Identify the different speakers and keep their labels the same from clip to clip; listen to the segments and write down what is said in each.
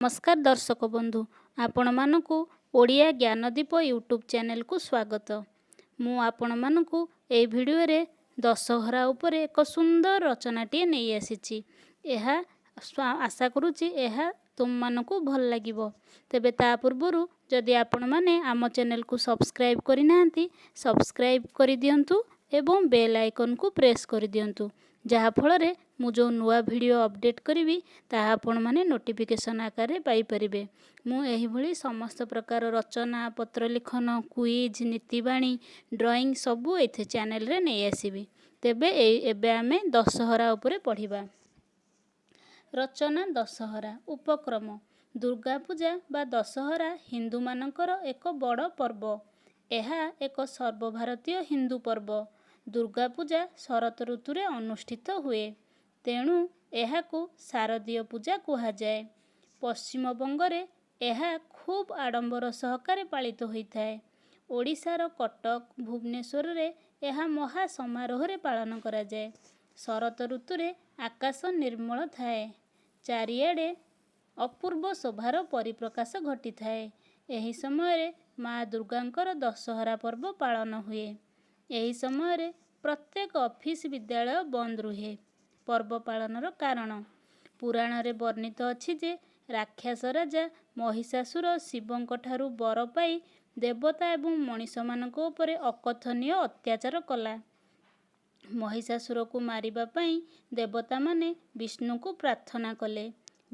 Speaker 1: ନମସ୍କାର ଦର୍ଶକ ବନ୍ଧୁ, ଆପଣମାନଙ୍କୁ ଓଡ଼ିଆ ଜ୍ଞାନଦୀପ ୟୁଟ୍ୟୁବ୍ ଚ୍ୟାନେଲକୁ ସ୍ୱାଗତ। ମୁଁ ଆପଣମାନଙ୍କୁ ଏହି ଭିଡ଼ିଓରେ ଦଶହରା ଉପରେ ଏକ ସୁନ୍ଦର ରଚନାଟିଏ ନେଇ ଆସିଛି। ଏହା ଆଶା କରୁଛି ଏହା ତୁମମାନଙ୍କୁ ଭଲ ଲାଗିବ। ତେବେ ତା ପୂର୍ବରୁ ଯଦି ଆପଣମାନେ ଆମ ଚ୍ୟାନେଲକୁ ସବସ୍କ୍ରାଇବ୍ କରିନାହାନ୍ତି, ସବସ୍କ୍ରାଇବ୍ କରିଦିଅନ୍ତୁ ଏବଂ ବେଲ୍ ଆଇକନ୍କୁ ପ୍ରେସ୍ କରିଦିଅନ୍ତୁ, ଯାହାଫଳରେ ମୁଁ ଯେଉଁ ନୂଆ ଭିଡ଼ିଓ ଅପଡ଼େଟ୍ କରିବି, ତାହା ଆପଣମାନେ ନୋଟିଫିକେସନ୍ ଆକାରରେ ପାଇପାରିବେ। ମୁଁ ଏହିଭଳି ସମସ୍ତ ପ୍ରକାର ରଚନା, ପତ୍ର ଲିଖନ, କୁଇଜ୍, ନୀତିବାଣୀ, ଡ୍ରଇଂ ସବୁ ଏଥି ଚ୍ୟାନେଲରେ ନେଇ ଆସିବି। ତେବେ ଏବେ ଆମେ ଦଶହରା ଉପରେ ପଢ଼ିବା। ରଚନା ଦଶହରା। ଉପକ୍ରମ: ଦୁର୍ଗା ପୂଜା ବା ଦଶହରା ହିନ୍ଦୁମାନଙ୍କର ଏକ ବଡ଼ ପର୍ବ। ଏହା ଏକ ସର୍ବଭାରତୀୟ ହିନ୍ଦୁ ପର୍ବ। ଦୁର୍ଗା ପୂଜା ଶରତ ଋତୁରେ ଅନୁଷ୍ଠିତ ହୁଏ। ତେଣୁ ଏହାକୁ ଶାରଦୀୟ ପୂଜା କୁହାଯାଏ। ପଶ୍ଚିମବଙ୍ଗରେ ଏହା ଖୁବ୍ ଆଡ଼ମ୍ବର ସହକାରେ ପାଳିତ ହୋଇଥାଏ। ଓଡ଼ିଶାର କଟକ, ଭୁବନେଶ୍ୱରରେ ଏହା ମହା ସମାରୋହରେ ପାଳନ କରାଯାଏ। ଶରତ ଋତୁରେ ଆକାଶ ନିର୍ମଳ ଥାଏ। ଚାରିଆଡ଼େ ଅପୂର୍ବ ଶୋଭାର ପରିପ୍ରକାଶ ଘଟିଥାଏ। ଏହି ସମୟରେ ମା ଦୁର୍ଗାଙ୍କର ଦଶହରା ପର୍ବ ପାଳନ ହୁଏ। ଏହି ସମୟରେ ପ୍ରତ୍ୟେକ ଅଫିସ, ବିଦ୍ୟାଳୟ ବନ୍ଦ ରୁହେ। ପର୍ବ ପାଳନର କାରଣ: ପୁରାଣରେ ବର୍ଣ୍ଣିତ ଅଛି ଯେ ରାକ୍ଷସ ରାଜା ମହିଷାସୁର ଶିବଙ୍କଠାରୁ ବର ପାଇ ଦେବତା ଏବଂ ମଣିଷମାନଙ୍କ ଉପରେ ଅକଥନୀୟ ଅତ୍ୟାଚାର କଲା। ମହିଷାସୁରକୁ ମାରିବା ପାଇଁ ଦେବତାମାନେ ବିଷ୍ଣୁଙ୍କୁ ପ୍ରାର୍ଥନା କଲେ।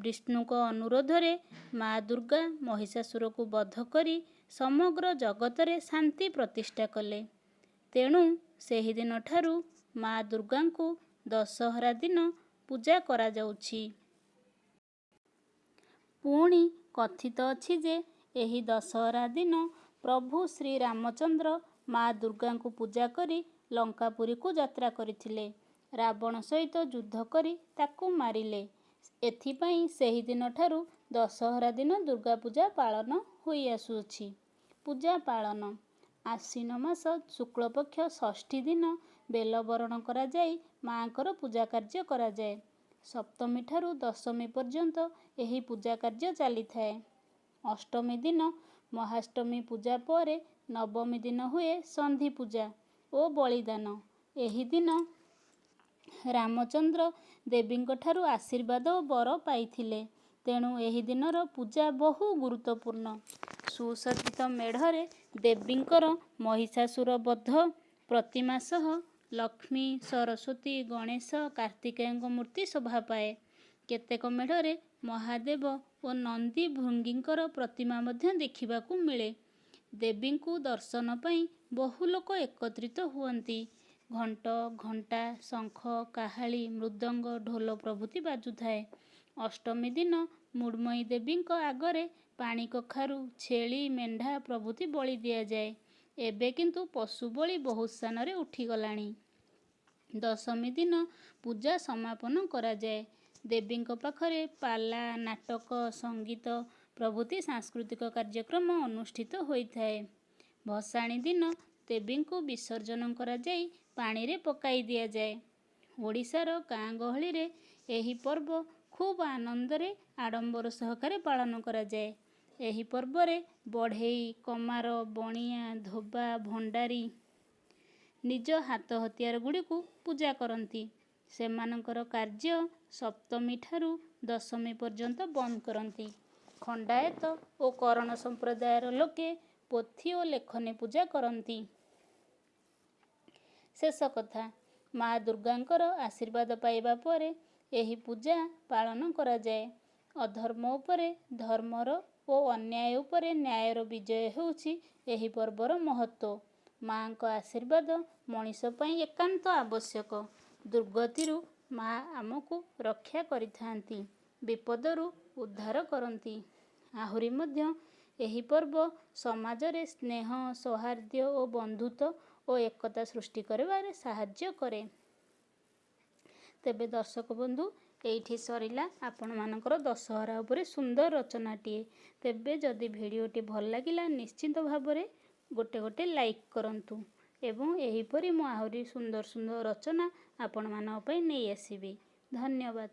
Speaker 1: ବିଷ୍ଣୁଙ୍କ ଅନୁରୋଧରେ ମା ଦୁର୍ଗା ମହିଷାସୁରକୁ ବଧ କରି ସମଗ୍ର ଜଗତରେ ଶାନ୍ତି ପ୍ରତିଷ୍ଠା କଲେ। ତେଣୁ ସେହିଦିନଠାରୁ ମା ଦୁର୍ଗାଙ୍କୁ ଦଶହରା ଦିନ ପୂଜା କରାଯାଉଛି। ପୁଣି କଥିତ ଅଛି ଯେ ଏହି ଦଶହରା ଦିନ ପ୍ରଭୁ ଶ୍ରୀରାମଚନ୍ଦ୍ର ମା ଦୁର୍ଗାଙ୍କୁ ପୂଜା କରି ଲଙ୍କାପୁରୀକୁ ଯାତ୍ରା କରିଥିଲେ। ରାବଣ ସହିତ ଯୁଦ୍ଧ କରି ତାକୁ ମାରିଲେ। ଏଥିପାଇଁ ସେହିଦିନଠାରୁ ଦଶହରା ଦିନ ଦୁର୍ଗାପୂଜା ପାଳନ ହୋଇଆସୁଅଛି। ପୂଜା ପାଳନ: ଆଶ୍ୱିନ ମାସ ଶୁକ୍ଳପକ୍ଷ ଷଷ୍ଠୀ ଦିନ ବେଲବରଣ କରାଯାଇ ମାଆଙ୍କର ପୂଜା କାର୍ଯ୍ୟ କରାଯାଏ। ସପ୍ତମୀଠାରୁ ଦଶମୀ ପର୍ଯ୍ୟନ୍ତ ଏହି ପୂଜା କାର୍ଯ୍ୟ ଚାଲିଥାଏ। ଅଷ୍ଟମୀ ଦିନ ମହାଷ୍ଟମୀ ପୂଜା ପରେ ନବମୀ ଦିନ ହୁଏ ସନ୍ଧି ପୂଜା ଓ ବଳିଦାନ। ଏହି ଦିନ ରାମଚନ୍ଦ୍ର ଦେବୀଙ୍କଠାରୁ ଆଶୀର୍ବାଦ ଓ ବର ପାଇଥିଲେ। ତେଣୁ ଏହି ଦିନର ପୂଜା ବହୁ ଗୁରୁତ୍ୱପୂର୍ଣ୍ଣ। ସୁସଜ୍ଜିତ ମେଢ଼ରେ ଦେବୀଙ୍କର ମହିଷାସୁର ବଧ ପ୍ରତିମା ସହ ଲକ୍ଷ୍ମୀ, ସରସ୍ୱତୀ, ଗଣେଶ, କାର୍ତ୍ତିକେୟଙ୍କ ମୂର୍ତ୍ତି ଶୋଭା ପାଏ। କେତେକ ମେଢ଼ରେ ମହାଦେବ ଓ ନନ୍ଦୀ, ଭୃଙ୍ଗୀଙ୍କର ପ୍ରତିମା ମଧ୍ୟ ଦେଖିବାକୁ ମିଳେ। ଦେବୀଙ୍କୁ ଦର୍ଶନ ପାଇଁ ବହୁ ଲୋକ ଏକତ୍ରିତ ହୁଅନ୍ତି। ଘଣ୍ଟ, ଘଣ୍ଟା, ଶଙ୍ଖ, କାହାଳୀ, ମୃଦଙ୍ଗ, ଢୋଲ ପ୍ରଭୃତି ବାଜୁଥାଏ। ଅଷ୍ଟମୀ ଦିନ ମୃଣ୍ମୟୀ ଦେବୀଙ୍କ ଆଗରେ ପାଣିକଖାରୁ, ଛେଳି, ମେଣ୍ଢା ପ୍ରଭୃତି ବଳି ଦିଆଯାଏ। ଏବେ କିନ୍ତୁ ପଶୁ ବଳି ବହୁତ ସ୍ଥାନରେ ଉଠିଗଲାଣି। ଦଶମୀ ଦିନ ପୂଜା ସମାପନ କରାଯାଏ। ଦେବୀଙ୍କ ପାଖରେ ପାଲା, ନାଟକ, ସଙ୍ଗୀତ ପ୍ରଭୃତି ସାଂସ୍କୃତିକ କାର୍ଯ୍ୟକ୍ରମ ଅନୁଷ୍ଠିତ ହୋଇଥାଏ। ଭସାଣି ଦିନ ଦେବୀଙ୍କୁ ବିସର୍ଜନ କରାଯାଇ ପାଣିରେ ପକାଇ ଦିଆଯାଏ। ଓଡ଼ିଶାର ଗାଁ ଗହଳିରେ ଏହି ପର୍ବ ଖୁବ୍ ଆନନ୍ଦରେ ଆଡ଼ମ୍ବର ସହକାରେ ପାଳନ କରାଯାଏ। ଏହି ପର୍ବରେ ବଢ଼େଇ, କମାର, ବଣିଆ, ଧୋବା, ଭଣ୍ଡାରୀ ନିଜ ହାତ ହତିଆରଗୁଡ଼ିକୁ ପୂଜା କରନ୍ତି। ସେମାନଙ୍କର କାର୍ଯ୍ୟ ସପ୍ତମୀଠାରୁ ଦଶମୀ ପର୍ଯ୍ୟନ୍ତ ବନ୍ଦ କରନ୍ତି। ଖଣ୍ଡାୟତ ଓ କରଣ ସମ୍ପ୍ରଦାୟର ଲୋକେ ପୋଥି ଓ ଲେଖନୀ ପୂଜା କରନ୍ତି। ଶେଷ କଥା, ମା ଦୁର୍ଗାଙ୍କର ଆଶୀର୍ବାଦ ପାଇବା ପରେ ଏହି ପୂଜା ପାଳନ କରାଯାଏ। ଅଧର୍ମ ଉପରେ ଧର୍ମର ଓ ଅନ୍ୟାୟ ଉପରେ ନ୍ୟାୟର ବିଜୟ ହେଉଛି ଏହି ପର୍ବର ମହତ୍ତ୍ୱ। ମାଆଙ୍କ ଆଶୀର୍ବାଦ ମଣିଷ ପାଇଁ ଏକାନ୍ତ ଆବଶ୍ୟକ। ଦୁର୍ଗତିରୁ ମା ଆମକୁ ରକ୍ଷା କରିଥାନ୍ତି, ବିପଦରୁ ଉଦ୍ଧାର କରନ୍ତି। ଆହୁରି ମଧ୍ୟ ଏହି ପର୍ବ ସମାଜରେ ସ୍ନେହ, ସୌହାର୍ଦ୍ଦ୍ୟ ଓ ବନ୍ଧୁତ୍ୱ ଓ ଏକତା ସୃଷ୍ଟି କରିବାରେ ସାହାଯ୍ୟ କରେ। ତେବେ ଦର୍ଶକ ବନ୍ଧୁ, ଏଇଠି ସରିଲା ଆପଣମାନଙ୍କର ଦଶହରା ଉପରେ ସୁନ୍ଦର ରଚନାଟିଏ। ତେବେ ଯଦି ଭିଡ଼ିଓଟି ଭଲ ଲାଗିଲା, ନିଶ୍ଚିତ ଭାବରେ ଗୋଟେ ଗୋଟେ ଲାଇକ୍ କରନ୍ତୁ ଏବଂ ଏହିପରି ମୁଁ ଆହୁରି ସୁନ୍ଦର ସୁନ୍ଦର ରଚନା ଆପଣମାନଙ୍କ ପାଇଁ ନେଇ ଆସିବି। ଧନ୍ୟବାଦ।